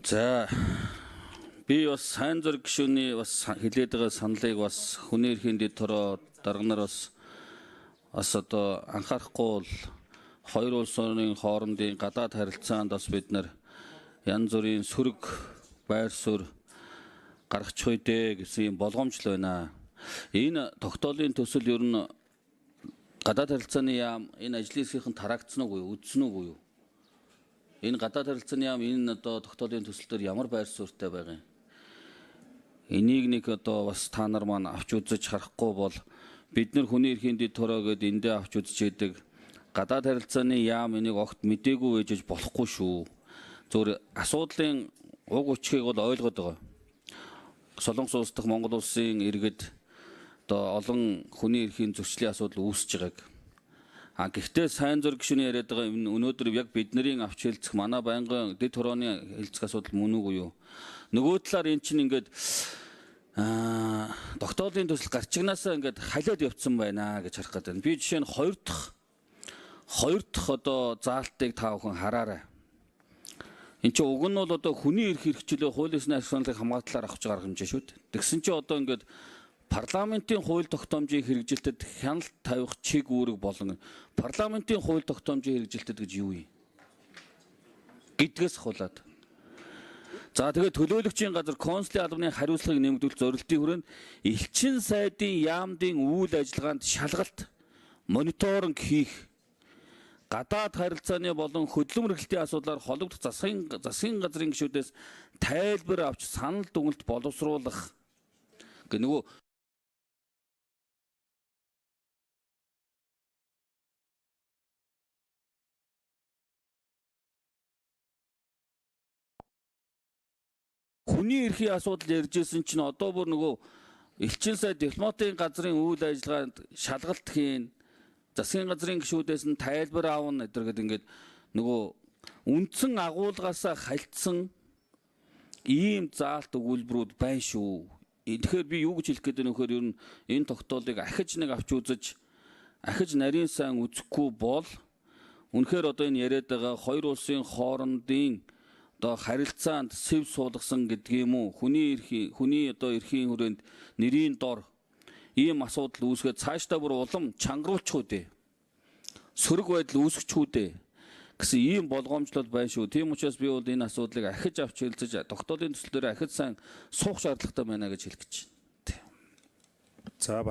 За, би бас сайн зураг гишүүний бас хэлээд байгаа саналыг бас хүний эрхийн дэд хороо дарга нар бас одоо анхаарахгүй бол хоёр улсын хоорондын гадаад харилцаанд бас бид нар янз бүрийн сөрөг байр суурь гаргачих үү дээ гэсэн юм болгоомжлол байна. Энэ тогтоолын төсөл ер нь гадаад харилцааны яам энэ ажлын хэсгийнхэн тараагдсан уу, үзсэн үү юу? Энэ гадаад харилцааны яам энэ одоо тогтоолын төсөл дээр ямар байр суурьтай байгаа юм? Энийг нэг одоо бас та нар маань авч үзэж харахгүй бол бид нар хүний эрхийн дэд хороо гээд эндээ авч үзэж яадаг гадаад харилцааны яам энийг огт мдээгүй байж болохгүй шүү. Зөвхөн асуудлын уг өчгийг бол ойлгоод байгаа. Солонгос улс дахь Монгол улсын иргэд одоо олон хүний эрхийн зөрчлийн асуудал үүсэж байгааг. А гэхдээ сайн зураг гишүүний яриад байгаа юм өнөөдөр яг бидний авч хэлцэх манай байнгын дэд хорооны хэлцэх асуудал мөн үгүй юу? Нөгөө талаар эн чинь ингээд тогтоолын төсөл гарчигнаасаа ингээд халиад явцсан байна гэж харах гэдэг. Би жишээ нь хоёр дахь одоо заалтыг та бүхэн хараарай. Энд чинь уг нь бол одоо хүний эрх хэрэгчлээ хууль ёсны ашиглалыг хамгааллаар авах арга хэмжээ шүү дээ. Тэгсэн чинь одоо ингээд парламентын хууль тогтоомжийн хэрэгжилтэд хяналт тавих чиг үүрэг болон парламентын хууль тогтоомжийн хэрэгжилтэд гэж юу юм гэдгээс ахуулаад. За, тэгээд төлөөлөгчийн газар консулын албаны хариуцлагыг нэмэгдүүлэх зорилтын хүрээнд элчин сайдын яамдын үйл ажиллагаанд шалгалт, мониторинг хийх, гадаад харилцааны болон хөдөлмөр эрхлэлтийн асуудлаар холбогдох засгийн газрын гишүүдээс тайлбар авч санал дүгнэлт боловсруулах гэх нөгөө хүний эрхийн асуудал ярьжсэн чинь одоо бүр нөгөө элчин сайд дипломатын газрын үйл ажиллагаанд шалгалт хийн, засгийн газрын гишүүдээс нь тайлбар аавна гэдэг гэдэг ингээд нөгөө үндсэн агуулгаасаа хальтсан ийм заалт өгүүлбэрүүд байна шүү. Тэгэхээр би юу гэж хэлэх гээд байна вэхээр ер нь энэ тогтоолыг ахиж нэг авч үзэж, ахиж нарийн сайн үзэхгүй бол үнэхээр одоо энэ яриад байгаа хоёр улсын хоорондын одоо харилцаанд сэв суулгасан гэдэг юм уу, хүний эрхийн, хүний одоо эрхийн хүрээнд нэрийн дор ийм асуудал үүсгээд цаашдаа бүр улам чангаруулчих үү дээ. Сөрөг байдал үүсгэх үү дээ гэсэн ийм болгоомжлол байна шүү. Тийм учраас би бол энэ асуудлыг ахиж авч хэлцэж тогтоолын төсөл дээр ахиж сайн суух шаардлагатай байна гэж хэлэх гэж байна. За.